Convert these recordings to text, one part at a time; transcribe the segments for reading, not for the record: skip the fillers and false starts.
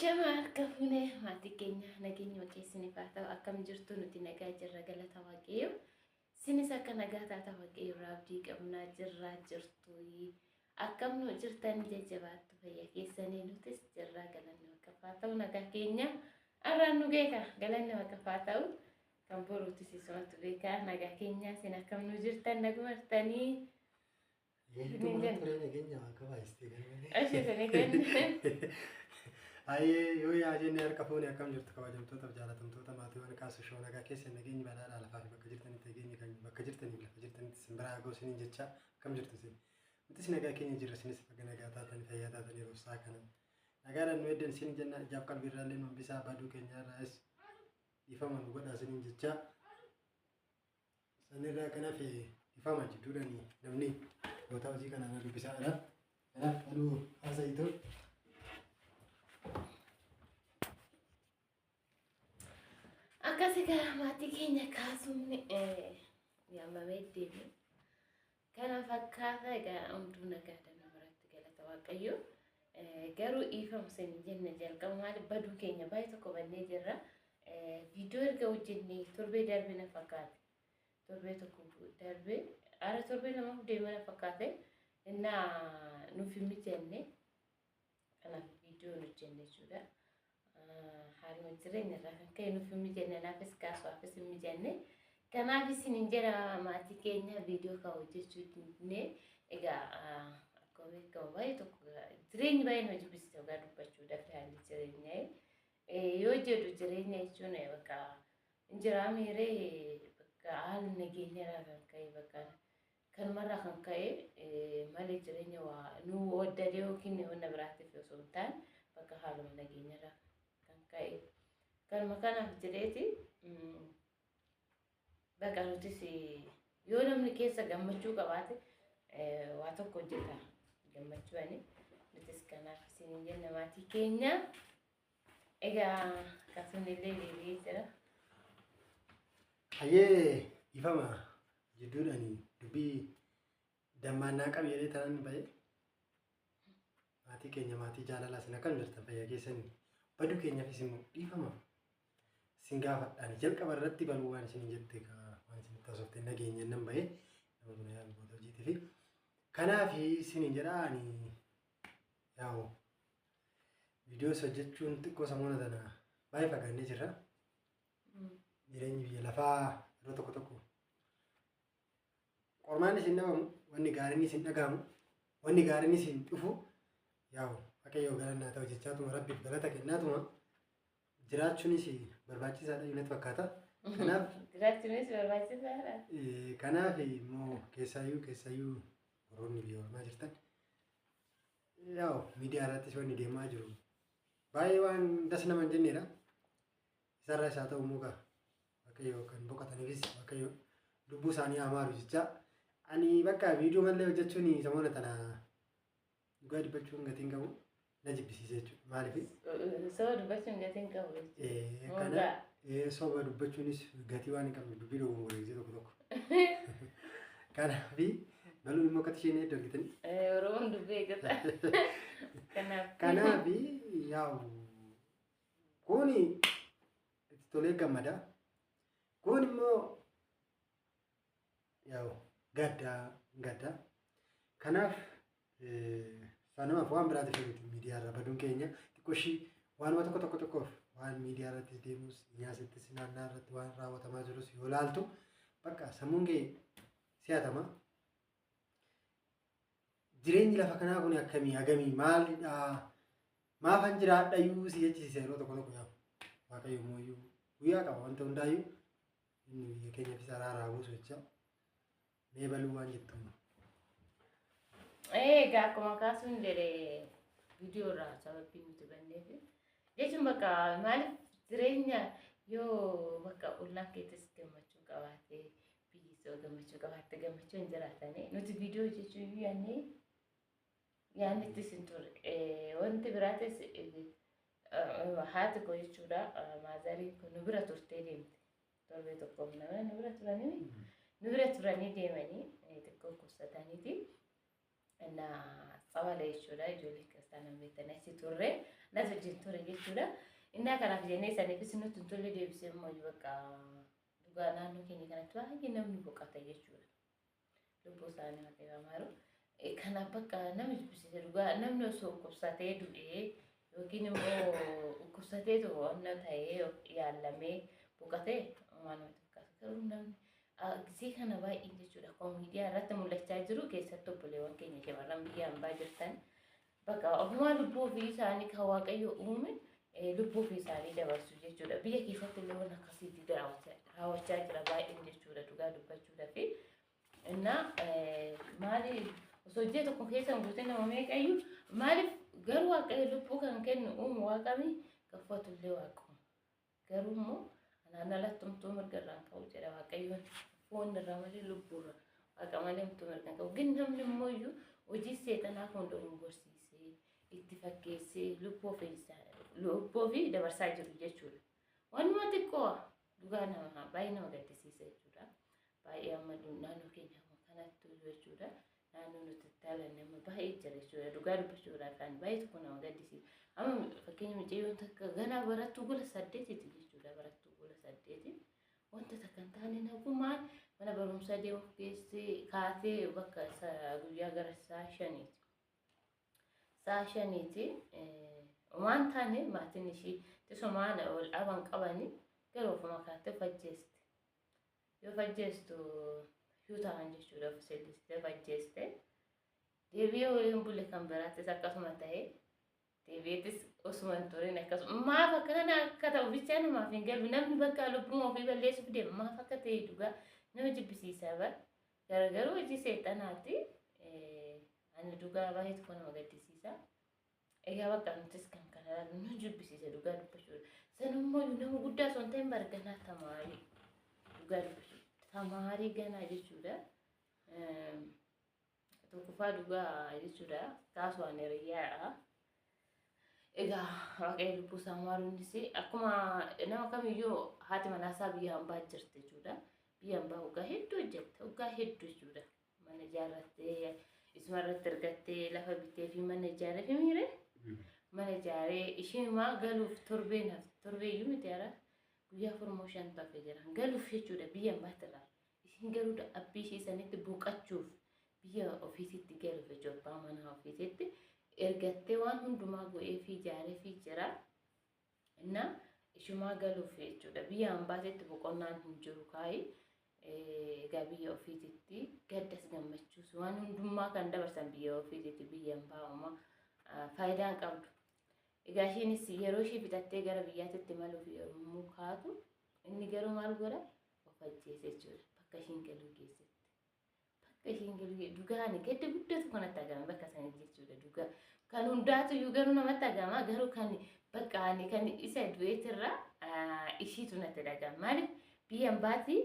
Ashama harka fuunee maatii keenya, nageenya keessaniif haa ta'u. Akkam jirtu? Nuti nagaa jirra, galata Waaqayyo. Isinis akka nagaa taata Waaqayyo irraa abdii qabnaa. Jirraa jirtu, akkam nu jirtan? Jajjabaattu, fayyaa keessanii? Nutis jirraa, galanni Waaqaaf haa ta'u. Nagaa keenya har'aan nu beeka, galanni Waaqaaf haa ta'u. Kan boruutis isumatu beeka. Nagaa keenya, isin akkam nu jirtan? Nagumartanii? Hedduu ture, nageenya Waaqa baay'istee galmalee. Ashi isin eegganne. Ayyee, yoo yaa jennee, harka fuune, akkam jirtu kabajamtootaaf jaalatamtoota maatiiwwan Kaasu Show? Nagaa keessa, nageenyi badhaadhaa lafaa fi bakka jirtanitti, nageenyi kan bakka jirtaniif lafa jirtanitti isin biraa haa ga'u isiniin jecha. Akkam jirtu isin? Nutis nagaa keenya jirra, isinis bakka nagaa taatan, fayyaa taatan, yeroo isaa kana nagaadhaan nu eddan isin jenna. Ijaaf qalbii irraallee nu hambisaa, baduu keenya irraas dhiifama nu godhaa isiniin jecha. Sanirraa kan hafe dhiifama jidduudhaan namni goota hojii kana na dubbisaa jira. Kanaaf aduu haasa'itu. Akkas egaa maatii keenya, kaasuun yaamamee deeme. Kana fakkaata egaa, hunduu nagaadha nu biratti, galata Waaqayyo. Garuu dhiifama isin jenne. Jalqaba maaliif baduu keenya? Baay'ee tokko bannee jirra. Viidiyoo erga hojjennee torbee darbe na fakkaate. Torbee tokko darbe, ara torbee lamaaf deema na fakkaate. Innaa nuuf hin mijanne. Kanaaf viidiyoo hin hojjenne jechuudha. Haaluma jireenya irraa kan ka'e nuuf hin mijanne, naafis kaasuufis hin mijanne. Kanaaf isin hin jedha maatii keenya, viidiyoo kan hojjechuu didnee. Egaa akkuma beekamu baay'ee tokko jireenyi baay'ee nama jibbisiisa, dhugaa dubbachuudhaaf. Haalli jireenyaa yoo jedhu, jireenya jechuun bakka hin miiree, bakka haalli nageenya irraa kan ka'e, bakka kanumarraa kan ka'e malee, jireenya waa nu waddadee yookiin wanna biraatiif osoo hin taane, bakka haaluma nageenya irraa kan ka'e. Kanuma kanaaf jedheeti bakka nutis yoo namni keessa gammachuu qabaate waa tokko hojjeta gammachuudhaani. Nutis kanaaf isin jenna maatii keenya. Egaa akkasuma illee deebi'ee jira. Hayyee, dhiifama jidduudhaan dubbii dammaannaa qabi jedhee tanaan ba'e. Maatii keenya, maatii jaalalaa, isin akkam jirtan? Fayyaa keessanii? Baduu keenyaafis immoo dhiifama isin gaafadhaan. Jalqaba irratti baluu waan isin jette, waan isin haasofte nageenya nan ba'e, nama buna yaadu goota hojiitii fi kanaaf isin jedha. Ani yaa'u viidiyoos hojjechuun xiqqoo samoona tana baay'ee fagaannee jirra. Jireenyi biyya lafaa yeroo tokko tokko qormaanni isin dhabamu, wanni gaariin isin dhagahamu, wanni gaariin isin dhufu, yaa'u Waaqayyoo galannaa ta'u jechaatuma, Rabbiif galata kennaatuma jiraachuunis barbaachisaadha natti fakkaata. Kanaaf Jiraachuunis barbaachisaadha. Kanaaf immoo keessaayyuu keessaayyuu warroonni biyya ormaa jirtan, yaa'u miidiyaa irrattis wanni deemaa jiru baay'ee waan das nama hin jennedha. Isarra isaa ta'u immoo gaa Waaqayyo kan boqotaniifis Waaqayyo lubbuu isaanii haa maaru jecha. Ani bakka viidiyoo malee hojjechuun samoona tana dhugaa dubbachuun gatiin qabu na jibbisiise jechuudha. Maaliif? Soba dubbachuun gatiin qabu jechuudha. Kana soba dubbachuunis gatii waan hin qabne, dubbii dogongoreessee tokko tokko. Kanaaf baluun immoo akkatti isheen hedduu argitanii. Oromoon dubbii eeggata. Kanaaf. Kanaaf yaa'u kuni itti tolee gammada. Kun immoo yaa'u gadda gadda. Kanaaf sanumaaf, waan biraatiif miti, miidiyaa irra baduun keenya xiqqoo ishii waanuma tokko tokko tokkoof, waan miidiyaa irratti deemus, nyaasittis naannaa irratti waan raawwatamaa jirus yoo laaltu, bakka sammuun kee si'atama. Jireenyi lafa kanaa kun akkamii, hagamii, maalidha, maafan jiraadhayyuu si jechisiisa yeroo tokko tokko. Yaa'u Waaqayyo immoo guyyaa qaba wanta hundaayyuu, inni biyya keenyaafis araaraa buusu jecha. Mee baluu waan jettu. Egaa akkuma kaasuun jedhe, viidiyoo irraa sababii nuti banneef jechuun bakka maaliif jireenya yoo bakka ollaan keettis gammachuu qabaate, biyyi soo gammachuu qabaatte, gammachuu hin jiraatanii. Nuti viidiyoo hojjechuu iyyuu yaadnee yaadni ittis hin turre. Wanti biraatis haati koo jechuudha, maazariin kun nu bira turtee deemte. Torbee tokkoof nama nu bira turanii, nu bira turanii deemanii, xiqqoo kubsataniiti. Na tsabala jechuudha, ijoollee kiristaanaa beektan achi turre. Natti wajjin ture jechuudha. Innaa kanaaf jennee saniifis nutti hin tolle deebisee immoo bakka dhugaa naannoo keenya kanatti baay'ee namni boqota jechuudha. Lubbuu isaanii waaqayyo amaaru. Kanaaf bakka nama jibbisiisa dhugaa namni osoo dhukkubsatee du'ee yookiin immoo dhukkubsatee wanna ta'ee yaallamee boqotee waan namatti fakkaatu. Garuu namni gisee kana baay'een jechuudha. Akkuma miidiyaa irratti mul'achaa jiru keessattuu obboleewwan keenya shamarran biyya hambaa jirtan bakka ofumaa lubbuu ofii isaanii kan waaqayyo uume lubbuu ofii isaanii dabarsu jechuudha. Biyya keessatti illee waan akkasiitti raawwachaa jira baay'een jechuudha dhugaa dubbachuudhaaf. Innaa maali osoo ji'a tokko keessa hin guutin nama meeqayyuu maaliif garuu waaqayyo lubbuu kan kennu uumu waaqami gaffatullee waaquma. Garuu immoo anaan alatti homtuu mirga irraan qabu jedha waaqayyoon foon irraa malee lubbuu irraa waaqa malee homtuu mirga hin qabu. Gin namni immoo iyyuu hojii seexanaa kun dogongorsiisee itti fakkeessee lubbuu ofii dabarsaa jiru jechuudha. Wanuma xiqqoo dhugaa nama baay'ee nama gaddisiisa jechuudha. Baay'ee amma naannoo keenya kanatti jechuudha. Naannoo nuti itti nama baay'ee jira jechuudha. Dhugaa dubbachuudhaaf kan baay'ee tokko nama gaddisiisa. Amma fakkeenya mucayyoon takka ganaa barattuu gola 8 jechuudha. Barattuu gola 8 wanta takka hin taane nagumaan mana barumsaa deemuuf geessee kaatee bakka guyyaa gara sa'a 5ti. Sa'a 5ti waan taane maatiin ishii tisumaan ol dhaban qabanii garuu ofuma kaattee fajjeeste. Yoo fajjeestu yoo ta'an jechuudha of seellistee fajjeeste. Deebi'ee waliin bule kan biraattis akkasuma ta'ee deebi'eetis osuma hin turin akkasuma maaf akkana akka ta'u bichaa namaaf hin galu namni bakka lubbuma ofii balleessuuf deema maaf akka ta'e dhugaa nama jibbisiisa bara. Garuu hojii seexanaati. Ani dhugaa baay'ee tokko nama gaddisiisa. Egaa bakka nutis kan kana nu jibbisiisa dhugaa dubbachuudha. Sanummoo nama guddaa osoo hin ta'in barganaa tamaarii dhugaa dubbachuudha. Tamaarii ganaa jechuudha. Tokkoffaa dhugaa jechuudha. Kaasuwaan hiriyyaadha. Egaa waaqayyo lubbuu isaa maaruunis akkuma nama kamiyyuu haati manaasaa biyya hambaa jirti jechuudha. Biyya hambaa waggaa hedduu hojjette. Waggaa hedduu jechuudha. Mana ijaarrattee isuma irratti argattee lafa bittee fi mana ijaaree fi miire mana ijaaree ishiimaa galuuf torbeen hafte torbeeyyuu miti hara guyyaa 4 moo 5 hafe jira galuuf jechuudha biyya hambaatirraa. Ishiin garuu abbii ishii sanitti boqachuuf biyya ofiisitti galuuf jechuudha abbaa manaa ofiisitti ergattee waan hundumaa go'ee fi ijaaree fi jira. Innaa ishumaa galuuf jechuudha biyya hambaatitti boqonnaan hin jiru kaayi. Egaa biyya ofiititti gaddas gammachuus waan hundumaa kan dabarsan biyya ofiititti biyya hambaa uumaa faayidaa hin qabdu. Egaa ishiinis yeroo ishii fixattee gara biyyaatitti maluuf yommuu kaatu inni garuu maal godha of ajjeese jechuudha bakka ishiin galuu keessatti. Bakka ishiin galuu dhugaan gadda guddatu kanatti argama bakka sana jechuudha dhugaa. Kan hundaatu iyyuu garuu namatti argama garuu kan bakka ani kan isa du'eetirra ishiitu natti dhagama. Maaliif biyya hambaati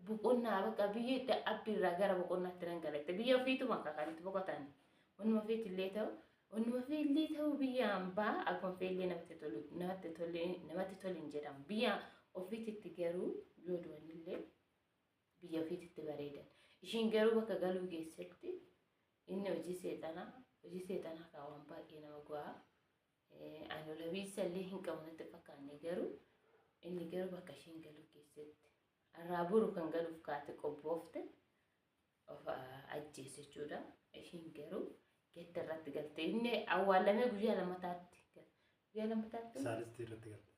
boqonnaa bakka biyya abbiirraa gara boqonnaatti nan galatte biyya ofiitu bakka kan itti boqotan wanuma ofiitillee ta'u wanuma ofiillee ta'u biyya hambaa akkuma ofiillee namatti tolu namatti tolu hin jedhamu biyya ofiititti garuu yoo du'anillee biyya ofiititti bareedan ishiin garuu bakka galuu keessatti inni hojii seexanaa kaawwan baay'ee nama go'aa ani olabiisa illee hin qabu natti fakkaanne garuu inni garuu bakka ishiin galuu keessatti irraa boru kan galuuf kaate qophoofte of ajjeese jechuudha. Ishiin garuu gadda irratti galte. Inni awwaalamee guyyaa lammataatti. Guyyaa lammataatti? Saalistii irratti galte.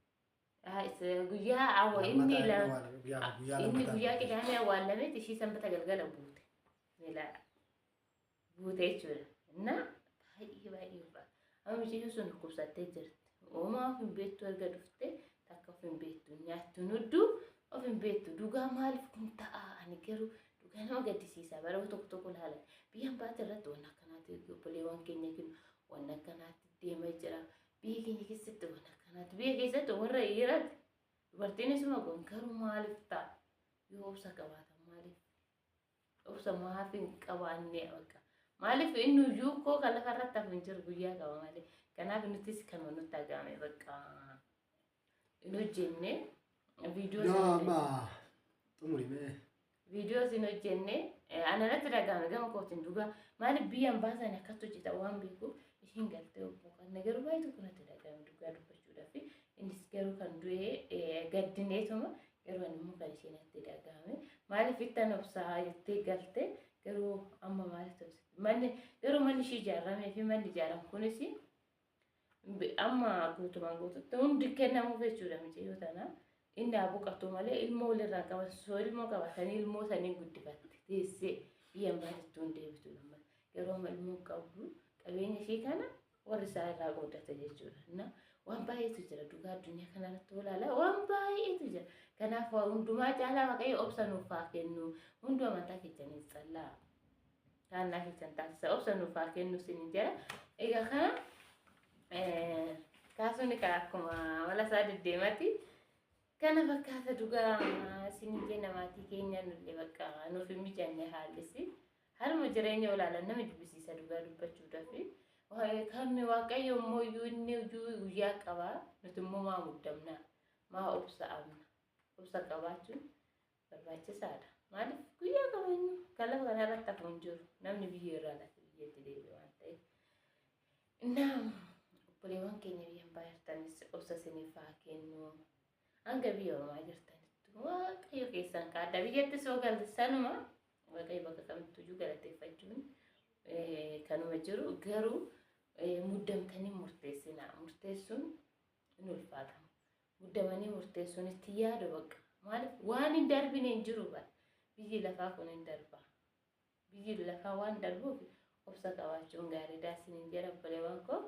Guyyaa inni inni guyyaa qidaamee awwaalameet ishii sanbata galgala buute. Buute jechuudha. Innaa baay'ee baay'ee ulfaata. Amma mucayyoo sun dhukkubsattee jirti. Uumaa of hin beektu erga dhuftee takka of hin beektu nyaattu nudduu of hin beektu dhugaa maaliif kun ta'a ani garuu dhugaa nama gaddisiisa bara tokko tokko ilaalan biyya hambaatti irratti waan akkanaatti obboleewwan keenya kennu waan akkanaatti deemaa jira biyya keenya keessatti waan akkanaatti biyya keessatti warra dhiiraati dubartiin isuma kun garuu maaliif ta'a yoo obsa qabaatan maaliif obsa maaf hin qabaanne bakka maaliif inni iyyuu koo kan lafa irratti hafu hin jiru guyyaa qaba malee kanaaf nutis kanuma nutti agame bakka hin hojjenne viidiyoo Yoo amma xumurime Viidiyoo isin hojjenne anarratti dhagahame gama kootiin dhugaa maaliif biyyaan baasan akkatti hojjeta waan beekuuf ishiin galtee obbo kan garuu baay'ee tokko natti dhagahame dhugaa dubbachuudhaaf innis garuu kan du'e gaddineetuma garuu ani immoo kan ishee natti dhagahame maaliif ittan obsaa jettee galte garuu amma maaliif obsite manni garuu manni ishii ijaaramee fi manni ijaaramu kunis amma guutumaan guututti hundi kennamuuf jechuudha mucayyoo tana. Inni haa boqotu malee ilmoo walirraa qaban soo ilmoo qabatanii ilmoo sanii guddifatte teessee biyyaan baattuu hin deebitu lamma. Garuu amma ilmoo qabdu qabeenya ishee kana warri isaa irraa qoodata jechuudha. Na waan baay'eetu jira dhugaa addunyaa kanarratti olaala waan baay'eetu jira. Kanaaf hundumaa caalaa Waaqayyo obsa nuuf haa kennu. Hunduu amantaa keessanii tsallaa. Kaannaa keessan taasisa obsa nuuf haa kennu isin jira. Egaa kana kaasuun akkuma amala isaa deddeemati. Kana fakkaata dhugaa isin jenna maatii keenya nullee bakka nuuf hin mijanne haallisi. Haruma jireenya olaalan nama jibbisiisa dhugaa dubbachuudhaaf. Kan Waaqayyo immoo iyyuu inni iyyuu guyyaa qaba nuti immoo maa muddamna maa obsa amna obsa qabaachuun barbaachisaadha. Maaliif guyyaa qaba inni kan lafa kanarratti hafu hin jiru namni biyya irraa lafa biyyatti deebi'e waan ta'eef. Innaa obboleewwan keenya biyyan baay'atanis obsa isiniif haa kennu. Hanga biyya ormaa jirtanitti Waaqayyo keessan kaadha. Biyyatti soo galte sanuma Waaqayyo bakka kamittuu iyyuu galateeffachuun kanuma jiru garuu muddamtanii murteessina. Murteessuun ni ulfaatama. Muddamanii murteessuun itti yaadu bakka. Maaliif waan hin darbine hin jiru bara. Biyyi lafaa kun hin darba. Biyyi lafaa waan darbuuf obsa qabaachuun gaariidha isiniin jedha obboleewwan koo.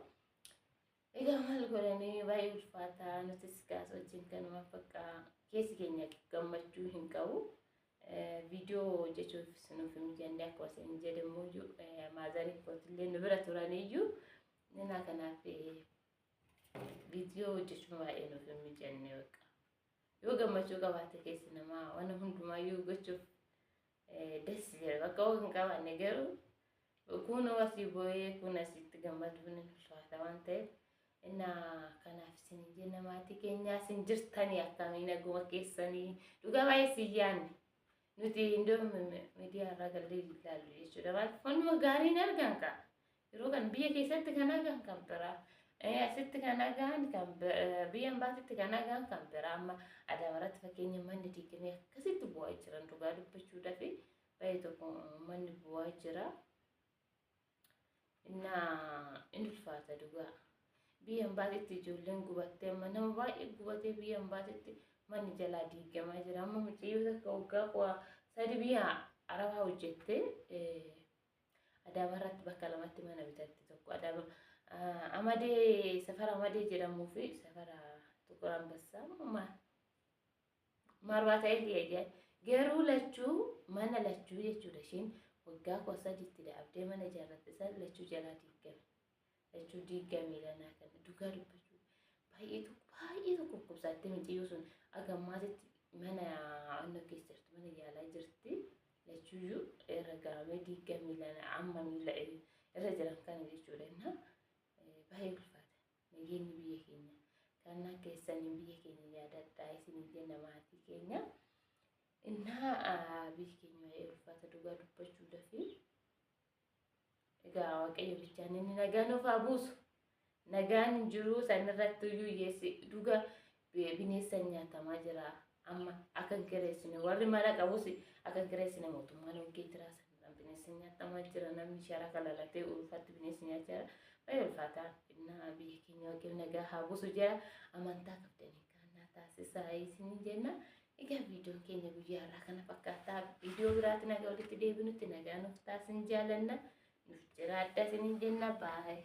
Egaa maal godhanii baay'ee ulfaataa nutis kaas wajjin kanuma bakka keessi keenya gammachuu hin qabu. Viidiyoo hojjechuuf nuuf hin mijanne akkuma isin jedhe immoo maazarii kootillee nu bira turaniyyuu innaa kanaaf viidiyoo hojjechuun baay'ee nuuf hin mijanne bakka. Yoo gammachuu qabaate keessi namaa waan hundumaayyuu gochuuf des jedha bakka hoo hin qabaanne garuu kun asii boo'ee kun asitti gammaduun hin ulfaata waan ta'eef innaa kanaaf isin jenna maatii keenyaa isin jirtanii akkamii naguma keessanii dhugaa baay'ee si yaanne nuti iddoo miidiyaa irraa gallee ilaallu jechuudha. Maaliif wanuma gaariin argan ka yeroo kan biyya keessatti kan argan kan biraa asitti kan argan kan biyya ambaatitti kan argan kan biraa amma Adaamarratti fakkeenya manni diigamee akkasitti bu'aa jiran dhugaa dubbachuudhaaf baay'ee tokko manni bu'aa jira. Innaa inni ulfaata dhugaa. Biyya ambaatitti ijoolleen gubattee amma nama baay'ee gubatee biyya ambaatitti manni jalaa diigamaa jira. Amma mucayyoo takka waggaa kuwa sadi biyya Arabaa hojjettee Adaamarratti bakka lamatti mana bitatti tokko Adaama Amadee safara Amadee jedhamuu fi safara Tuqur Ambassaa maal maarbaa ta'ee dhiyeeyyaa garuu lachuu mana lachuu jechuudha isheen waggaa kuwa sadiitti dhaabdee mana ijaarratte san lachuu jalaa diigame. Lachuu diigame lanaa kana dhugaa dubbachuu baay'ee tokko baay'ee tokko dhukkubsaattee mucayyoo sun aga ammaatitti mana onnoo keessa jirti mana yaalaa jirti lachuuyyuu irra gahamee diigame lana amma miila irra jiran kana jechuudha. Innaa baay'ee ulfaata nageenyi biyya keenya kannaa keessanii biyya keenya yaadadhaa isinii jenna maatii keenya. Innaa biyyi keenya baay'ee ulfaata dhugaa dubbachuudhaaf egaa Waaqayyo bichaan inni nagaa nuuf haa buusu. Nagaan hin jiru sanirratti iyyuu hiyyeessi dhuga bineensa nyaatamaa jira. Amma akka hin kireessine warri mana qabus akka hin kireessine mootummaan hojii jira. Sanirraan bineensa nyaatamaa jira. Namni shara kalalatee ulfaatti bineensi nyaachaa jira. Baay'ee ulfaataa. Innaa biyya keenya Waaqayyo nagaa haa buusu jira. Amantaa qabdanii kaannaa taasisaa isinii jenna. Egaa viidiyoon keenya guyyaa har'aa kana fakkaataa. Viidiyoo biraatti nagaa walitti deebinutti nagaa nuuf taasin jaalanna. Nuuf jiraadha isiniin jenna. Baay'ee.